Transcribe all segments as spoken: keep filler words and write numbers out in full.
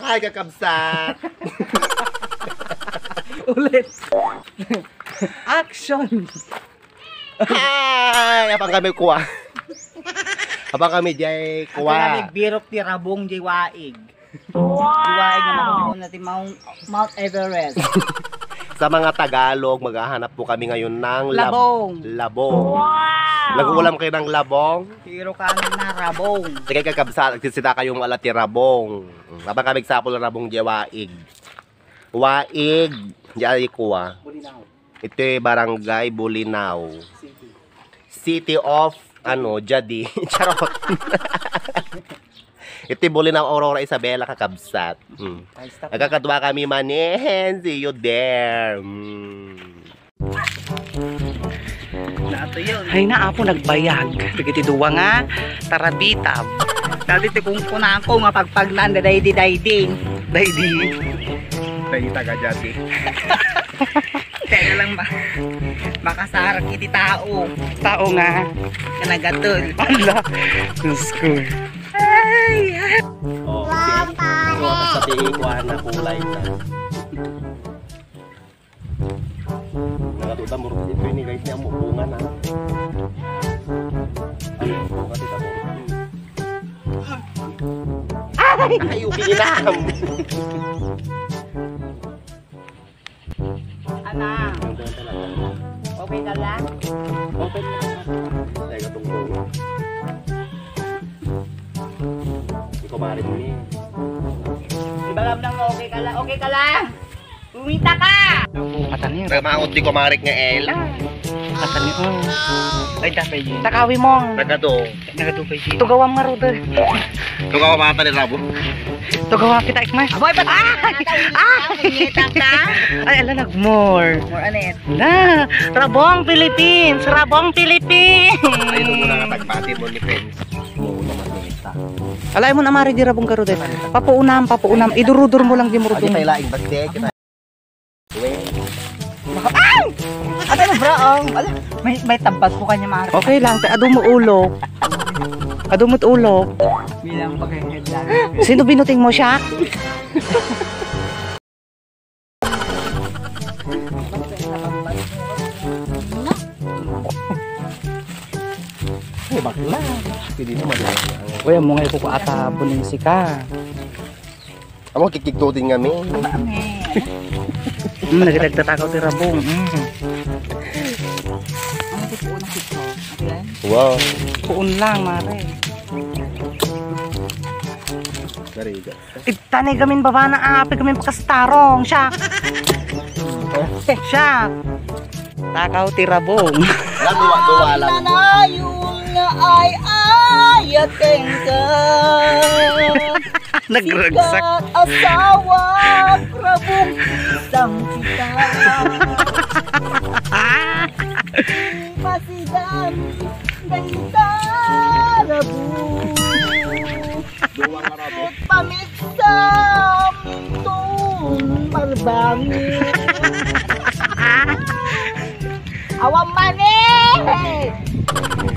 Hi, kakabsat! Ulit. Action! Hi! Apang kami kuha. Apang kami jay kuha. Ang birok ti rabong jay waig. Jay waig nga makukuha na ti Mount, Mount Everest. Sa mga Tagalog, maghahanap po kami ngayon ng lab-, labong. Labong. Wow! Nag-uulam kayo ng labong? Pero kami na rabong. Sige, kakabsat, agsisita kayong wala ti rabong. Apang kami sapol rabong jay waig. Waig, jay kuha. Bulinaw. Ito ay Barangay Bulinaw. City. City of, ano, Jadi. Charot. Iti Bulinaw, Aurora, Isabela, kakabsat. Hmm. Ay, stop. Nagkakadua kami manen. See you there. Hmm. Nato yun. Ay na, apo, nagbayag. Dagiti dua nga tarabitab. Dati ti kungkunako nga pagpagnaan, daydi-daydi. Daydi. Daydi taga Jadi. Kaya lang ba? Makasarag iti tao. Tao nga. Kanagatol. Ala, Diyos ko. Ay, ay. Oh, okay. Pare. Sa tingin ko, ah, nakulay na. Nagatuda mo rin dito ini, guys, niya mo bunga na. Ay, bunga dito mo rin. Ay, upilinam! Ana. Okay ka lang? Okay na. Ay, katong bunga. Ikaw, Marit, ni. Ibaga mo lang, okay ka lang? Okay ka lang? Kumita ka! Mata niya. Namaot ti kumarik nga Ella. Mata niya, oh. Ay, dapay yun. Takawi mo. Nagado. Nagado pa yun. Tugawam nga, Ruder. Tugawam ata ni Rabo. Tugawam kita, Ikmay. Aboy, ba't ah! Ah! Ngitang ka? Ay, ala, nagmore. More on it. Na, Rabong Philippines! Rabong Philippines! Ay, ito mo na nga tagpati mo ni friends. Alay mo na, Mari, di rabong ka, Ruder. Papuunam, papuunam. Idurudur mo lang, di mo rudong. Ay, tayo laing, basta kita. Ay! Ate mo, bro, oh. Ala, may, may tabas ko kanya, Mari. Okay lang, te. Adu mo ulo. Adu mo't ulo. Bilang pagka-headline. Sino binuting mo siya? Ay, bakla. Pwede naman. Kuya, mo nga ikukuha ata, buning sika. Amo, kikigtutin nga, mi. Hmm, nagdagtatakaw ti rabong. Hmm. Ano ti puon na sitro? Ate yan? Wow. Puon lang, mare. Very good. Tane gamin baba na apay gamin pakastarong. Siya. Siya. Takaw ti rabong. Wala, duwa, duwa lang. Nanayon nga ay-ayatenka. Nagragsak. Sikat asawa, rabong sang kita. Pasidan, dayta, rabong. Duwa nga rabo. Pamiksa minton marbangi. Awan manen!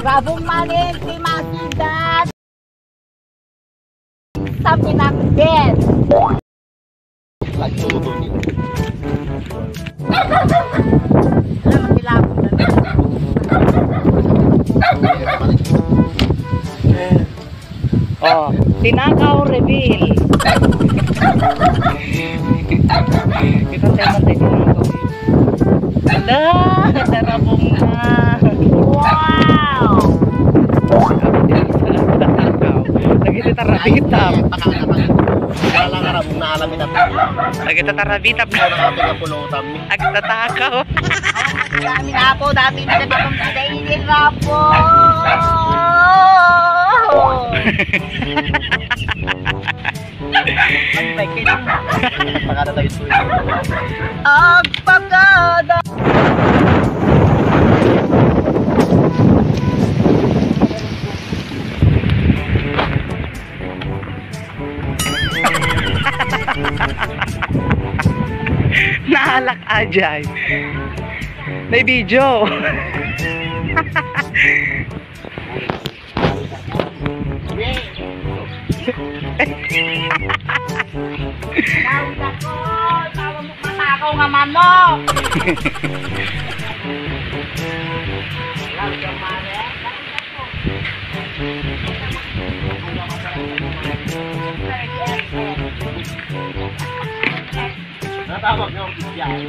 Rabong manen ti masidan. Sa pinakden. Nagtutuloy. Oh, tinakaw reveal. Kita tayo, tayo tinakaw. Ala, darabong na. Wow! Nagititarabitap. Wala nga rabong na alam ita. Nagitatarabitap na. Wala nga pinapulotan mi. Agtatakaw. Kami na po, dati na nagpapamisa ini na po. Agpakada tayo, suyo. Agpakada. Naalak ajay. May video. Tawag ako, tawag mo matakaw nga manok. Natawag yung opisyal.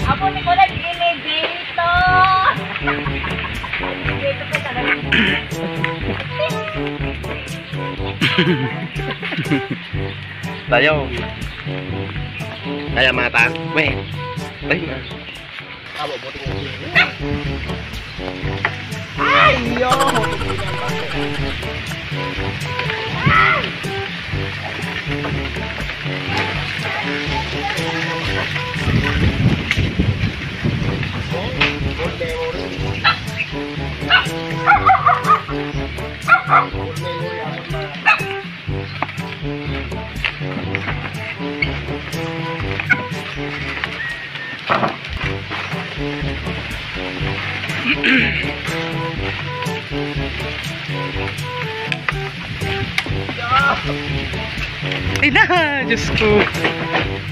Apo ni Kuya, elevator! Elevator ka talaga. Tayo. Kaya mata. Weh. Tayo na. Ay, yo! Ay na, Diyos ko.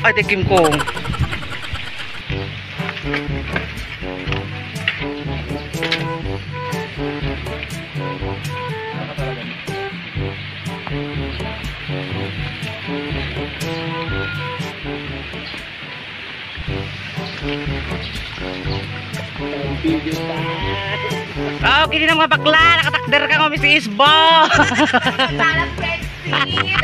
Ay, di Kim Kong. Oh, kini na mga bakla, nakatakder ka nga, Miss Isbo. Parang friendship.